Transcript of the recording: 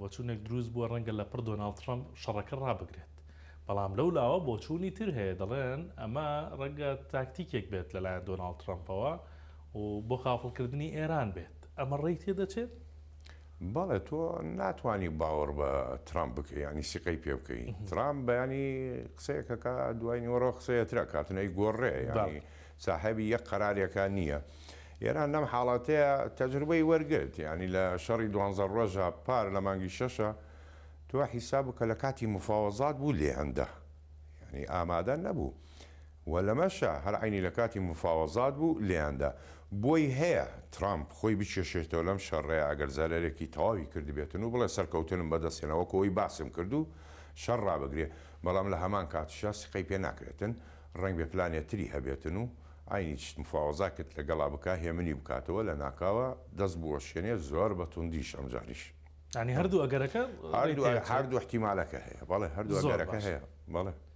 بۆچوونێک دروست بووە ڕەنگە لە پڕ دۆناڵد ترەمپ شەڕەکە ڕابگرێت، بەڵام لەو لاوە بۆچوونی تر هەیە دەڵێن ئەمە ڕەنگە تاکتیکێک بێت لەلایەن دۆناڵد ترەمپەوە و بۆ خافڵکردنی ئێران بێت، ئەمە ڕێی تێدەچێت؟ بەڵێ تۆ ناتوانی باوەڕ بە ترامپ بکەی یانی سیقەی پێ بکەی ترامپ بەیانی قسەیەک ئەکا دوای نیوەڕۆ قسەیەتر ئەکاتن ئەیگۆڕێ یانی ساحێبی یەک قەرارێکا نییە ئێران لەم حاڵەتەیە تەجروبەی وەرگرت یانی لە شەڕی دوانزە ڕۆژە پار لە مانگی شەشە تۆ حیساب بکە لە کاتی مفاوەزات بوو لێیاندا یانی ئامادە نەبوو و لەمەشا هەر عەینی لە کاتی مفاوەزات بوو لێیان دا. بۆی هەیە ترامپ خۆی بکێشێتەوە لەم شەڕەیا ئەگەر زەرەرێکی تەواوی کردبێتن و بڵێ سەرکەوتنم بەدەست هێنا وەکو ئەوەی باسم کرد و شەڕ ڕابگرێ بەڵام لە هەمان کاتیشا سیقەی پێ ناکرێتن ڕەنگبێ پلانێ تری هەبێتن و عەینی چشت مفاوەزاکت لەگەڵا بکا هێمنی بکاتەوە لەناکاوە دەست بوەشێنێ زۆر بە توندیش ئەمجاریش. یانی هەردوو ئەگەرەکە ڕێی تێ ئەچێ؟ هەردوو ئیحتیمالەکە هەیە بەڵێ هەردوو زۆر ئەگەرەکە باشە. هەیە بەڵێ.